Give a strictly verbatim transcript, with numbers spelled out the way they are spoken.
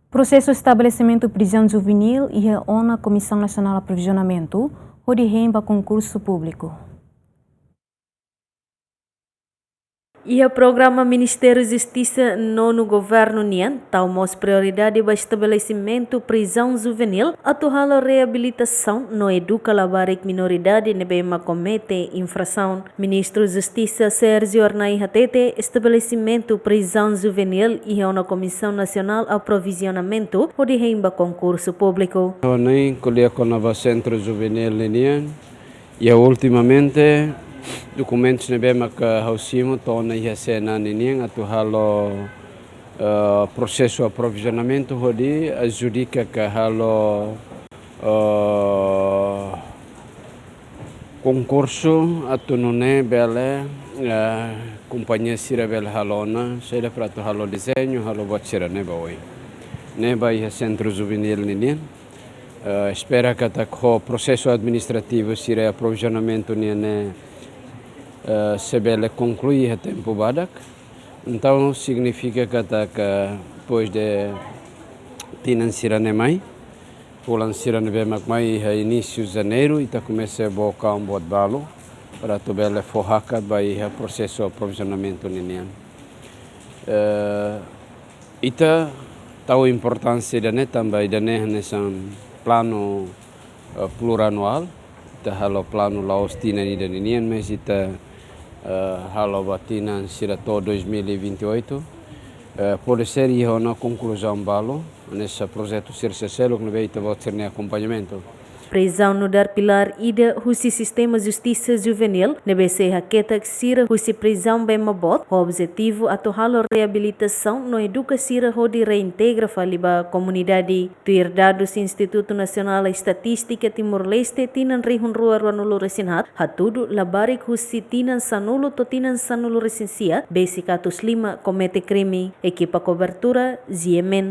Prosesu estabelesimentu prizaun juvenil iha ona Komisaun Nasionál Aprovizionamentu hodi hein ba konkursu públiku. Iha programa Ministériu Justisa nonu Governu nian, tau mós prioridade ba estabelesimentu prizaun juvenil atu halo reabilitasaun no eduka labarik minoridade ne'ebé mak komete infrasaun. Ministru Justisa Sérgio Arnay hatete estabelesimentu prizaun juvenil iha ona Komisaun Nasionál Aprovizionamentu hodi hein ba konkursu públiku. Ha'u-nia ko'alia kona-ba sentru juvenil ninian, iha ultimamente dokumentus ne'ebé maka ha'u simu to'o ona iha SENA ninian atu halo, eh, prosesu aprovizionamentu hodi adjudika ka halo, eh, konkursu atu nune'e bele, eh, kompañia sira bele halo ona, saida para atu halo dezeñu, halo buat sira-ne'e ba oin. Ne'e ba iha sentru juvenil ninian. Eh, espera katak ho prosesu administrativu sira aprovizionamentu nian ne'e, eh, sei bele konklui iha tempu badak. Entaun signifika katak depois de tinan sira-ne'e mai, fulan sira ne'ebé mak mai iha inísiu Janeiru, ita komesa boka buat balu para atu bele fó hakat ba iha prosesu aprovizionamentu ninian. Eh, ita tau importánsia ida-ne'e tanba ida-ne'e hanesan planu, eh, plurianuál. Ita halo planu la'ós tinan ida ninian, mas ita, eh, halo ba tinan sira to'o dois mil e vinte e oito. Eh, pode ser iha ona konkluzaun balu, hanesan projetu sira seluk ne'ebé ita-boot sira-nia akompañamentu. Prizaun nu'udar pilár ida husi sistema justisa juvenil ne'ebé sei haketak sira husi prizaun ba ema boot, ho objetivu atu halo reabilitasaun no eduka sira hodi reintegra fali ba komunidade. Tuir dadus Institutu Nasionál Estatístika Timor-Leste tinan rihun rua ruanulu-resin-haat, hatudu labarik husi tinan sanulu to'o tinan sanulu-resin-sia besik atus lima komete krime. Ekipa kobertura, G M N.